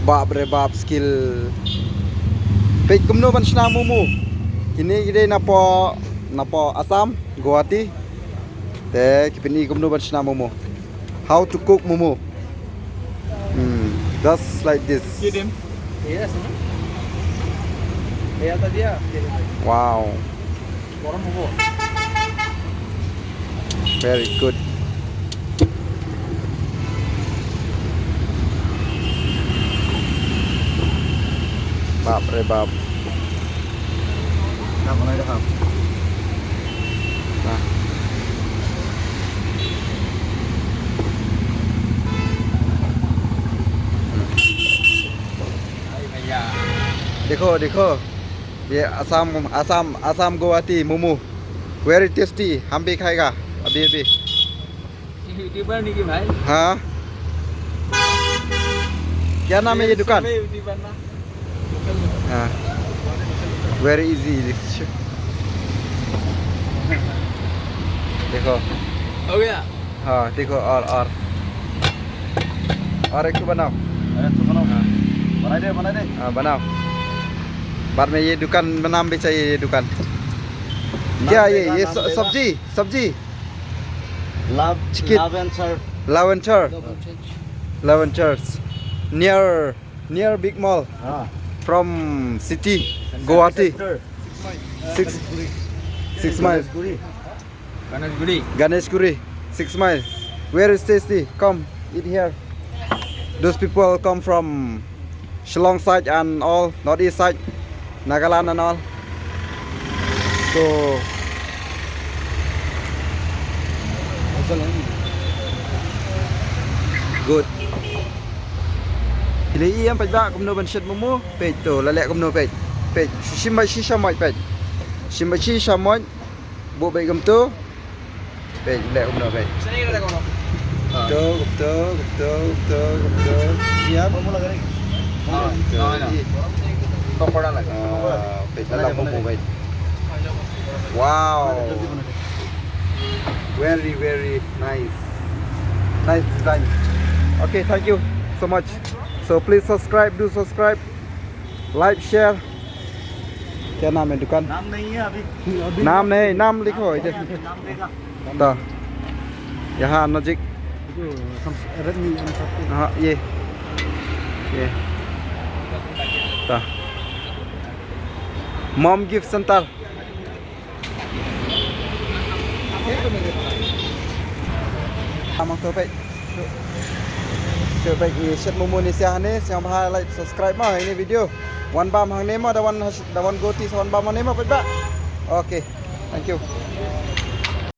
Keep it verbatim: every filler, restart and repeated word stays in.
Bap re bap, skill. Peit kumno ban shna momo. Kine ki dei napoh, napoh Assam, Guwahati. Te ki pyni kumno ban shna momo. How to cook momo. Hmm, just like this. Wow. Very good. Bap re bap. Nah. देखो, देखो। ये आसाम, आसाम, आसाम गुवाहाटी मोमो। Very tasty। हम भी खाएगा अभी, अभी। YouTuber नहीं की भाई। हाँ। क्या नाम है ये दुकान? मैं YouTuber ना। हाँ। Very easy। देखो। हो गया। हाँ, देखो, और, और। और एक ठो बनाओ। अरे, तो बनाओ। हाँ। बना दे, बना दे। हाँ, बनाओ। बाद में ये दुकान नाम भी चाहिए, ये दुकान। नाम क्या ये, देगा, ये नाम स-, देगा। सब्जी, सब्जी? Love, Chicken. Love and Serve। Love and Serve। Love and Serve। Love and Serve। Near, near Big Mall। हाँ। From city, Guwahati। Sector। Six, six mile। गणेशगुड़ी। Ganeshguri, six mile. Where is tasty? Come, eat here. Those people come from Shillong side and all, Northeast side, Nagaland and all. So, good. Phi la ïohi em, peit ba kumno ban shet momo, peit to, la leh kumno, peit. Peit, shim ba shi shamoit, peit. Shim ba shi shamoit. Buh beit kumto. Peit, leh kumno, peit. Kumto, kumto, kumto, kumto, kumto. Siap. Ah, kumto. Ah, peit, la leh kumno, peit. Wow. Very, very nice. Nice design. Okay, thank you so much. So please subscribe, do subscribe, like, share. क्या नाम है दुकान? नाम नहीं है अभी। अभी नाम नहीं, नाम लिखो इधर। नाम देगा। तो यहाँ नजीक। जो हम Redmi M thirty। हाँ, ये, ये। तो Mom Gift Center। Amang to peit. To peit, ïa shet momo ne sia hangne, sngewbha like, subscribe mo ïa ine i video. Wan bam hangne mo, da wan, da wan Guwahati sa wan bam hangne mo, peit ba. Okay. Thank you.